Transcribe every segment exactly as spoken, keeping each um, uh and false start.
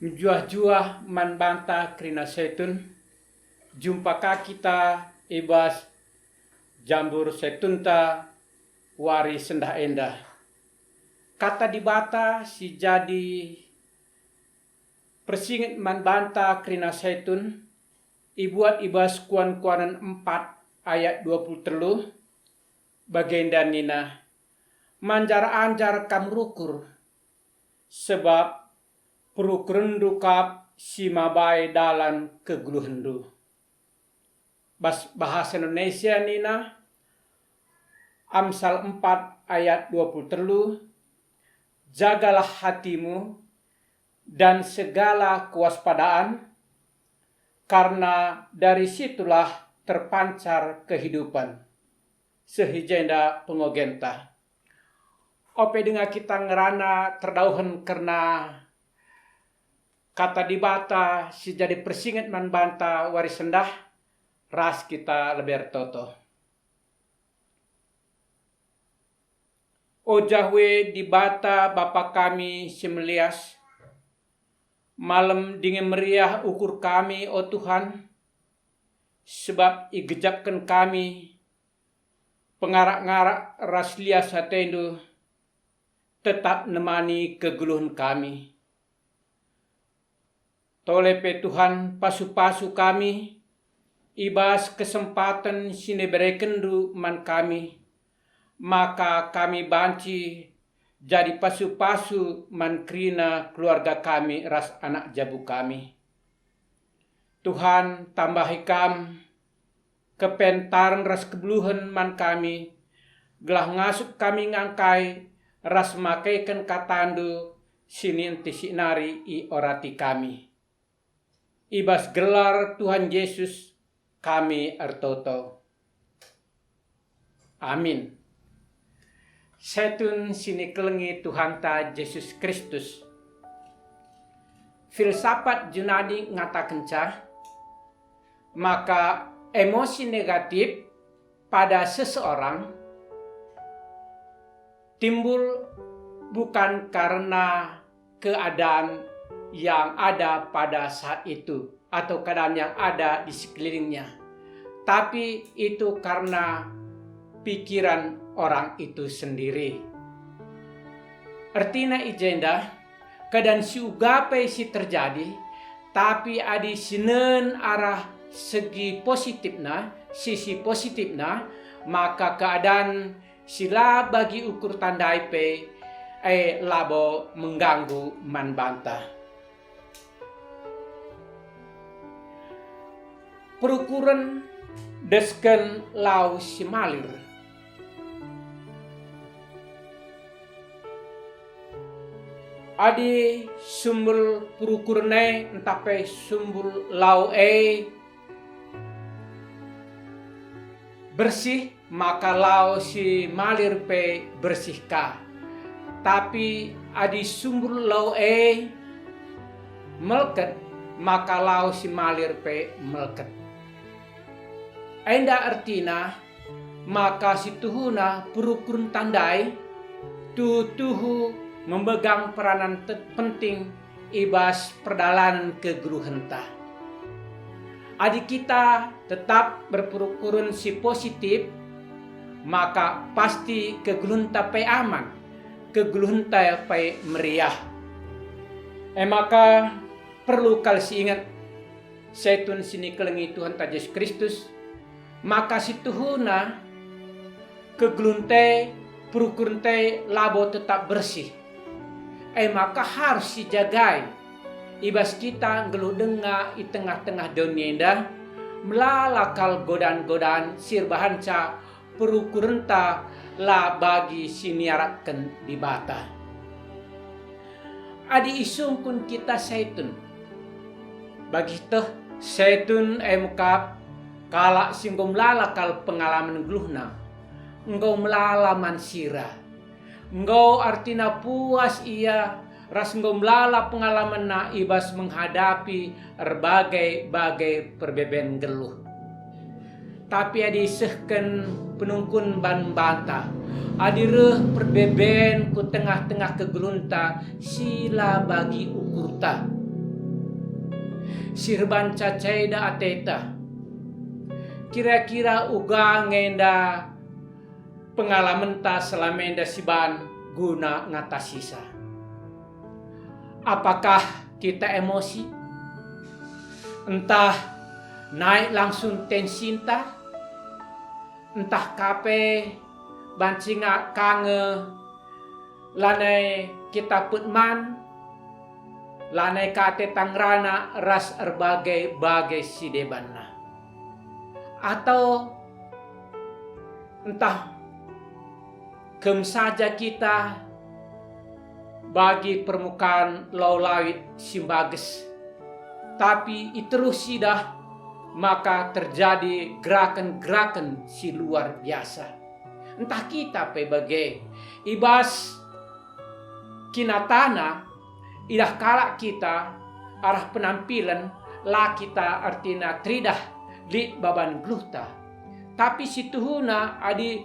Mejuah-juah man banta kerina Setun, jumpa ka kita i bas jambur Setunta wari sendah enda. Kata Dibata si jadi persinget man banta kerina Setun, ibuat i bas Kuan-kuanen empat ayat dua puluh telu, bagenda nina, "Manjar-anjar kam rukur, sebab perukurenndu kap si mabai dalan kegeluhenndu." Bas bahasa Indonesia nina, Amsal empat ayat dua puluh telu, "Jagalah hatimu dan segala kewaspadaan, karena dari situlah terpancar kehidupan." Seh i jenda pengogenta. Ope denga kita ngerana terdauhen kerna Kata Dibata si jadi persinget man banta wari sendah, ras kita lebe ertoto. O Jahwe Dibata Bapa kami si melias, malem dingen meriah ukur kami, o Tuhan, sebab igejapken kami pengarak-ngarak ras lias atendu tetap nemani kegeluhen kami. Tole pe Tuhan pasu-pasu kami i bas kesempaten si niberekenndu man kami, maka kami banci jadi pasu-pasu man kerina keluarga kami ras anak jabu kami. Tuhan, tambahi Kam kepentaren ras kebeluhen man kami, gelah ngasup kami ngangkai ras makeken katandu si nintisik nari iorati kami. I bas gelar Tuhan Jesus kami ertoto. Amin. Setun si nikelengi Tuhanta Jesus Kristus. Filsafat Junani ngatakenca maka emosi negatif pada seseorang timbul bukan karena keadaan yang ada pada saat itu atau keadaan yang ada di sekelilingnya, tapi itu karena pikiran orang itu sendiri. Ertina i jenda, keadaan si uga pe si terjadi, tapi adi sinen arah segi positifna, sisi positifna, maka keadaan si la bagi ukur tandai pe, e labo mengganggu man banta. Perukuren desken lau si malir. Adi sumbul perukuren e ntah pe sumbul lau e bersih, maka lau si malir pe bersih ka. Tapi adi sumbul lau e melket, maka lau si malir pe melket. Enda ertina maka situhuna perukuren tandai tuhu-tuhu memegang peranan te-, penting i bas perdalanen kegeluhenta. Adi kita tetap berperukuren si positif, maka pasti kegeluhenta pe aman, kegeluhenta pe meriah. E maka, perlu kal siinget, setun si nikelengi Tuhanta Jesus Kristus, maka situhuna kegeluhenta e, perukurenta e labo tetap bersih. E maka harus sijagai. I bas kita nggeluh denga i tengah-tengah doni enda, melala kal godaan-godaan si erbahanca perukurenta la bagi si niarapken Dibata. Adi isungkun kita setun, bagi teh setun e mekap kalak si enggo melala kal pengalamen geluhna, enggo melala man sira, enggo ertina puas ia ras enggo melala pengalamenna i bas menghadapi erbagai-bagai perbeben nggeluh. Tapi adi isehken penungkun man banta, adi reh perbeben ku tengah-tengah kegeluhenta si la bagi ukurta, si erbahanca ceda ateta. Kira-kira uga nge enda pengalamenta selama enda si ban guna ngatasisa? Apakah kita emosi? Ntah naik langsung tensinta? Ntah ka pe banci nga-, ka nge lanai kita pet man, lanai ka ate tangerana ras erbage-bage si debanna? Atau ntah kem saja kita bagi permukaan lau lawit si mbages, tapi i teruh sidah maka terjadi geraken-geraken si luar biasa. Ntah kita pe bage, i bas kinatana, idah kalak kita arah penampilen, la kita ertina teridah lit baban geluhta. Tapi situhuna adi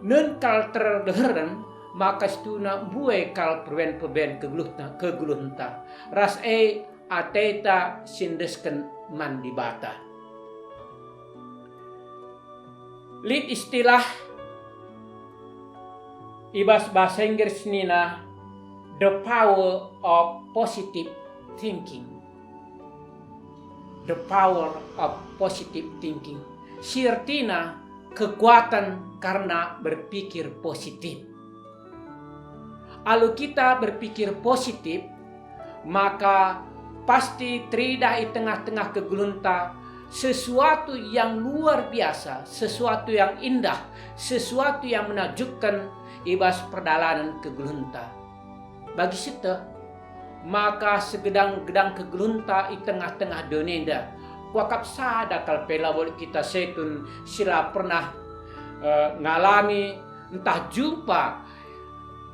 nen kal terdeheren, maka situhuna mbue kal perben-perben kegeluhta, kegeluhenta, ras e ateta si endesken man Dibata. Lit istilah i bas bahasa Inggris nina, "The power of positive thinking." The power of positive thinking. Si ertina kekuatan karena berpikir positif. Alu kita berpikir positif, maka pasti teridah i tengah-tengah kegeluhenta sesuatu yang luar biasa, sesuatu yang indah, sesuatu yang menakjubkan i bas perdalanen kegeluhenta. Bagi sieteh, maka segedang-gedang kegeluhenta i tengah-tengah doni enda. Kuakap sada kal pe labo lit kita setun si la pernah, eh, ngalami ntah jumpa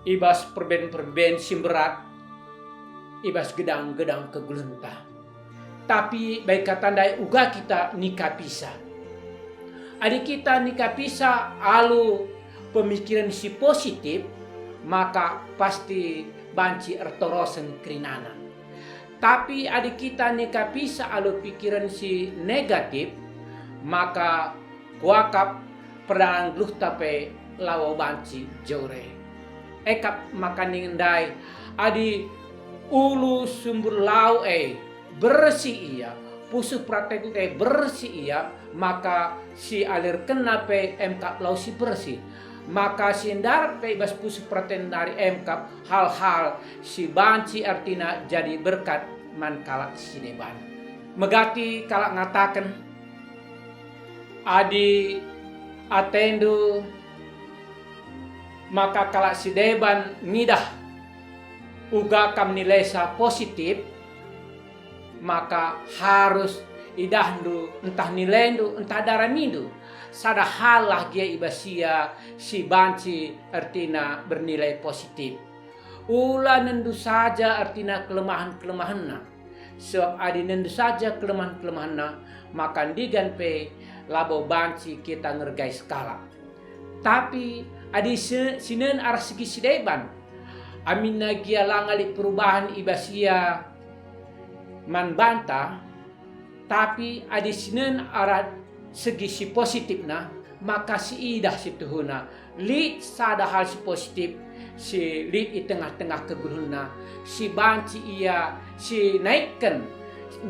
i bas perben-perben si mberat i bas gedang-gedang kegeluhenta. Tapi bai kata ndai uga kita nikapisa. Adi kita nikapisa alu pemikiren si positif, maka pasti banci ertorosen kerinana. Tapi adi kita nikapisa alu pikiren si negatif, maka kuakap perdalan geluhta pe labo banci jore. E kap maka ningen ndai, adi ulu sumber lau e bersih ia, pusuh peraten e bersih ia, maka si alirkenna pe emkap lau si bersih. Maka si ndarat pe i bas pusuh peraten nari emkap hal-hal si banci ertina jadi berkat man kalak si deban. Megati kalak ngataken, adi atendu maka kalak si deban ngidah uga kam nilaisa positif, maka harus idahndu ntah nilaindu ntah daramindu sada hal lah gia i bas ia si banci ertina bernilai positif. Ula nendu saja ertina kelemahen-kelemehenna, sebab adi nendu saja kelemahen-kelemehenna, maka ndigan pe labo banci kita ngergai sekalak. Tapi adi se-, sinen arah segi si deban, aminna gia langa lit perubahen i bas ia man banta, tapi adi sinen arah segi si positifna, maka siidah situhuna lit sada hal si positif si lit i tengah-tengah kegeluhenna, si banci ia si naikken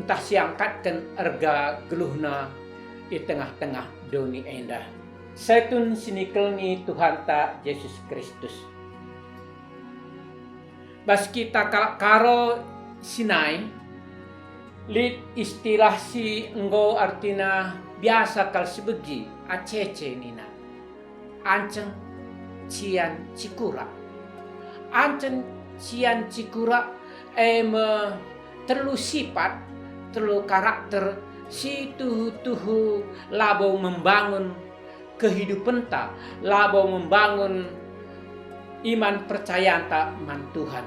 ntah si angkatken erga geluhna i tengah-tengah doni enda. Setun si nikelngi Tuhanta Jesus Kristus. Bas kita kalak Karo si nai, lit istilah si enggo artina biasa kal sibegi, acece nina, anceng, cian, cikura. Anceng, cian, cikura e me telu sipat, telu karakter si tuhu-tuhu labo membangun kehidupenta, labo membangun iman percayanta man Tuhan.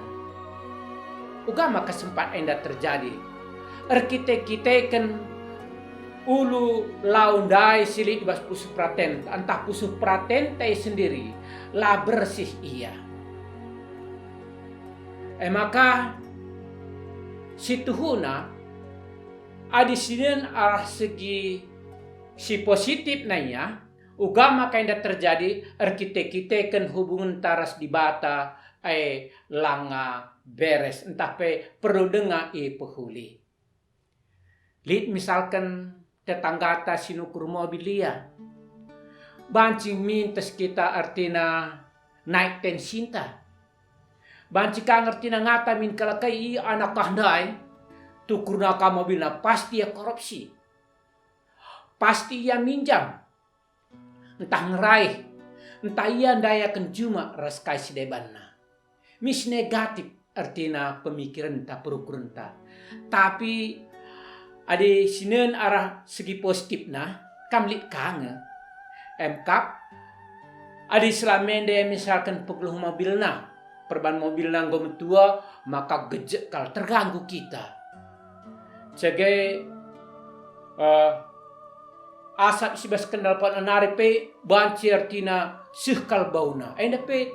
Uga maka sempat enda terjadi. Erkite-kiteken ulu lau ndai si lit i bas pusuh peratenta, ntah pusuh peratenta e sendiri la bersih ia. E maka, situhuna, Adi sinen arah segi si positif na ia, uga maka enda terjadi erkite-kiteken hubungenta ras Dibata, e langa beres ntah pe perlu denga ipehuli. Lit misalken tetanggata si nukur mobil ia. Banci mintes kita ertina naik tensinta. Banci ka ngertina ngata min kalak e, "I anak ah ndai, tukurna ka mobilna pasti ia korupsi. Pasti ia minjam, ntah ngeraih, ntah ia ndayaken juma ras kai si debanna." Mis negatif ertina pemikirenta, perukurenta. Tapi adi sinen arah segi positifna, kam lit ka nge. Emkap, adi selamenda misalken pegeluh mobilna, perban mobilna enggo metua, maka gejek kal, terganggu kita. Cege, eh, asap si bas knalpot nari pe banci ertina seh kal bauna, enda pe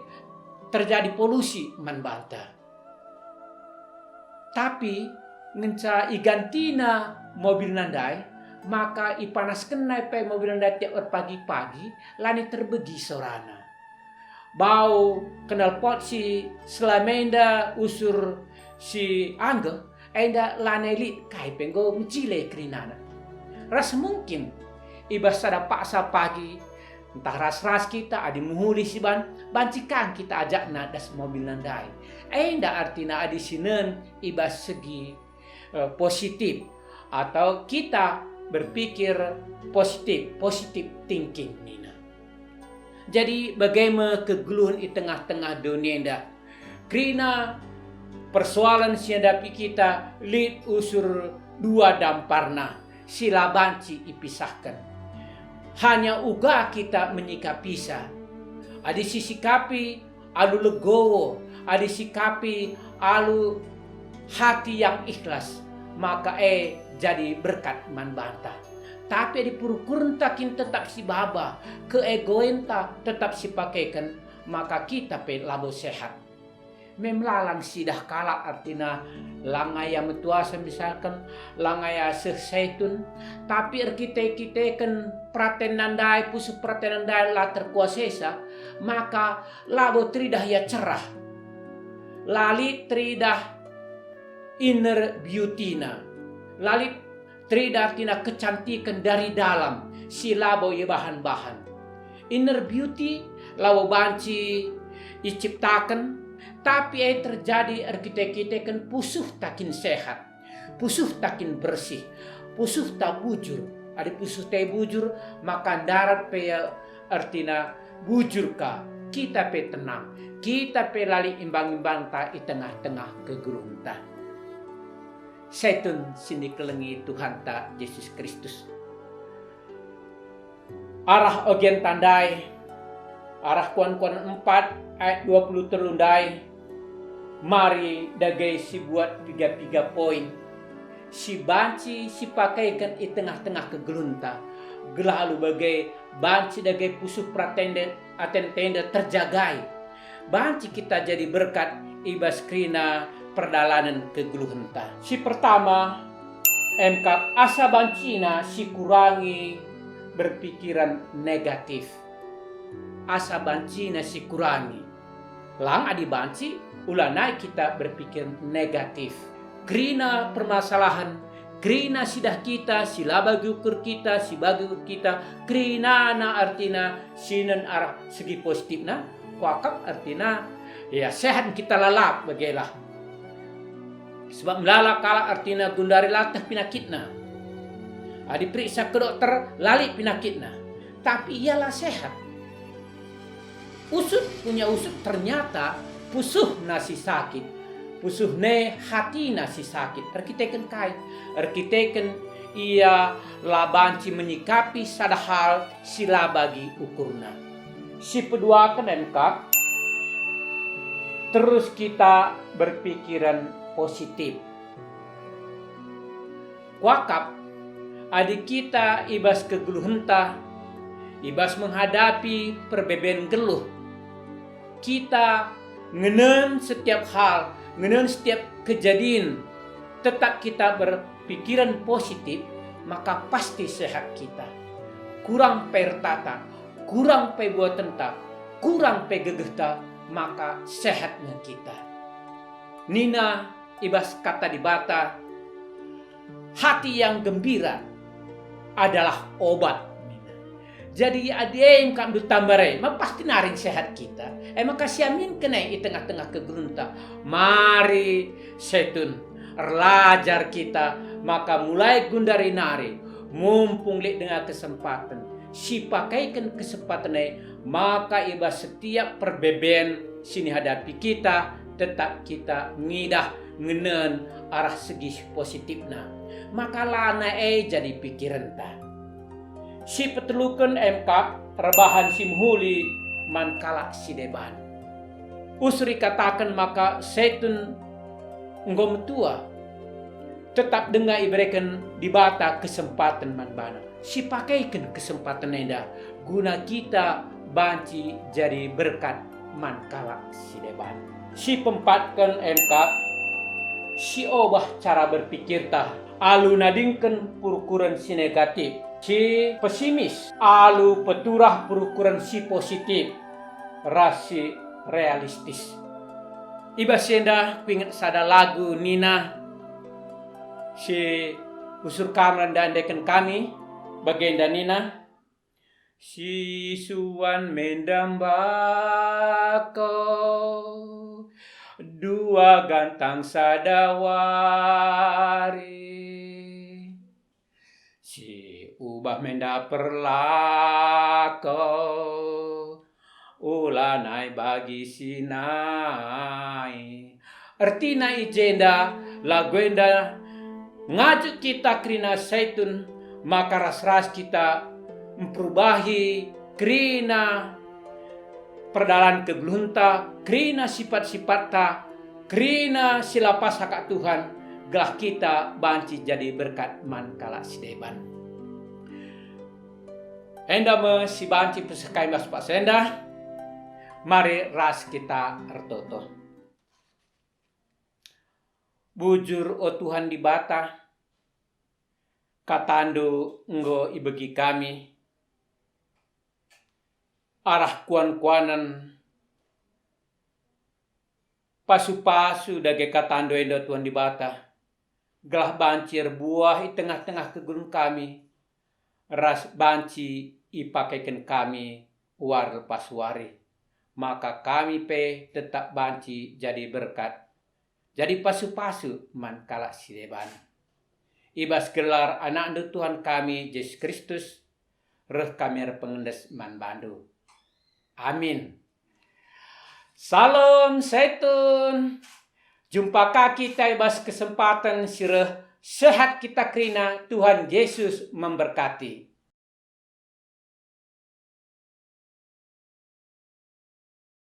terjadi polusi man banta. Tapi ngenca igantina mobilna ndai, maka ipanaskenna pe mobilna ndai tiap erpagi-pagi, lanai terbegi sorana. Bau knalpot si selamenda usur si anggeh, enda lanai lit kai pe enggo mejile kerinana. Ras mungkin i bas sada paksa pagi, ntah ras-ras kita adi mehuli si ban, banci ka kita ajakna das mobilna ndai. Enda artina adi sinen i bas segi, eh, positif, atau kita berpikir positif, positive thinking nina. Jadi, bage me kegeluhen i tengah-tengah doni enda? Kerina persoalan si iadapi kita lit usur dua damparna si la banci ipisahken. Hanya uga kita menyikapisa. Adi sisikapi alu legowo, adi sikapi alu hati yang ikhlas, maka e jadi berkat man banta. Tapi adi perukurenta kin tetap si baba, keegoenta tetap sipakeken, maka kita pe labo sehat. Mem lalang sidah kalak, artina langa ia metuasa misalken, langa ia seh saitun, tapi erkite-kiteken peratenna ndai, pusuh peratenna ndai la terkuasesa, maka labo teridah ia cerah. La lit teridah inner beauty-na. La lit teridah tina kecantiken dari dalam si labo ibahan-bahan. Inner beauty labo banci iciptaken, tapi e terjadi erkite-kiteken pusuhta kin sehat, pusuhta kin bersih, pusuhta bujur. Adi pusuhta e bujur, maka ndarat pe ia ertina bujur ka, kita pe tenang, kita pe la lit imbang-imbangta i tengah-tengah kegeluhenta. Saitun si nikelengi Tuhanta Jesus Kristus. Arah ogenta ndai, arah Kuan-kuan empat ayat dua puluh telu ndai, mari dage sibuat piga-piga poin si banci sipakeken i tengah-tengah kegeluhenta, gelah alu bage banci dage pusuh peratenda, atenta enda terjagai. Banci kita jadi berkat i bas kerina perdalanen kegeluhenta. Si pertama, emkap asa bancina sikurangi berpikiran negatif. Asa bancina sikurangi. Lang adi banci, ulanai kita berpikir negatif. Kerina permasalahen, kerina sidah kita, si la bagi ukur kita, si bagi ukur kita, kerinana artina sinen arah segi positifna, kuakap artina, ya, sehat kita lalap bagelah. Sebab melala kalak artina gundari lateh pinakitna. Adi periksa ke dokter, la lit pinakitna. Tapi ia la sehat. Usut punya usut, ternyata pusuhna si sakit, pusuhna e hatina si sakit. Erkiteken kai? Erkiteken ia la banci menyikapi sada hal si la bagi ukurna. Si peduaken emkap, terus kita berpikiran positif. Kuakap, adi kita i bas kegeluhenta, i bas menghadapi perbeben geluh, kita ngenen setiap hal, ngenen setiap kejadin, tetap kita berpikiran positif, maka pasti sehat kita. Kurang pe ertata, kurang pe buatenta, kurang pe gegehta, maka sehat nge kita. Nina i bas Kata Dibata, "Hati yang gembira adalah obat," nina. Jadi, adi e kam ndu tamba e, ma pasti nari sehat kita. E maka siaminken e i tengah-tengah kegeluhenta. Mari setun, erlajar kita, maka mulai gundari nari, mumpung lit denga kesempaten, sipakaiken kesempaten e, maka i bas setiap perbeben si nihadapi kita, tetap kita ngidah ngenen arah segi si positifna. Maka lanai e jadi pikirenta. Si peteluken e me kap erbahan si mehuli man kalak si deban. Usur ikataken maka setun enggo metua, tetap denga ibereken Dibata kesempaten man bana. Sipakaiken kesempaten enda guna kita banci jadi berkat man kalak si deban. Si peempatken e me kap, siobah cara berpikirta alu nadingken perukuren si negatif, si pesimis alu peturah perukuren si positif ras si realistis. I bas enda kuinget sada lagu nina, si usur kam enda endeken kami, bagenda nina, "Si suan menda mbako, dua gantang sada wari. Si ubah menda perlako, ulanai bagi si nai." Ertina i jenda, lagu enda ngajuk kita kerina setun, maka ras-ras kita mperubahi kerina perdalan kegeluhenta, kerina sipat-sipatta, kerina si la pas akap Tuhan, gelah kita banci jadi berkat man kalak si deban. Enda me si banci peseh kai bas paksa enda. Mari ras kita ertoto. Bujur, o Tuhan Dibata, KataNdu enggo ibegi kami, arah kuan-kuanen, pasu-pasu dage KataNdu enda, Tuhan Dibata, gelah banci erbuah i tengah-tengah kegeluhen kami, ras banci ipakeken kami wari lepas wari, maka kami pe tetap banci jadi berkat, jadi pasu-pasu man kalak si deban. I bas gelar AnakNdu Tuhan kami, Jesus Kristus, reh kami erpengendes man baNdu. Amin. Salam setun. Jumpa ka kita i bas kesempaten si reh. Sehat kita kerina, Tuhan Jesus memberkati.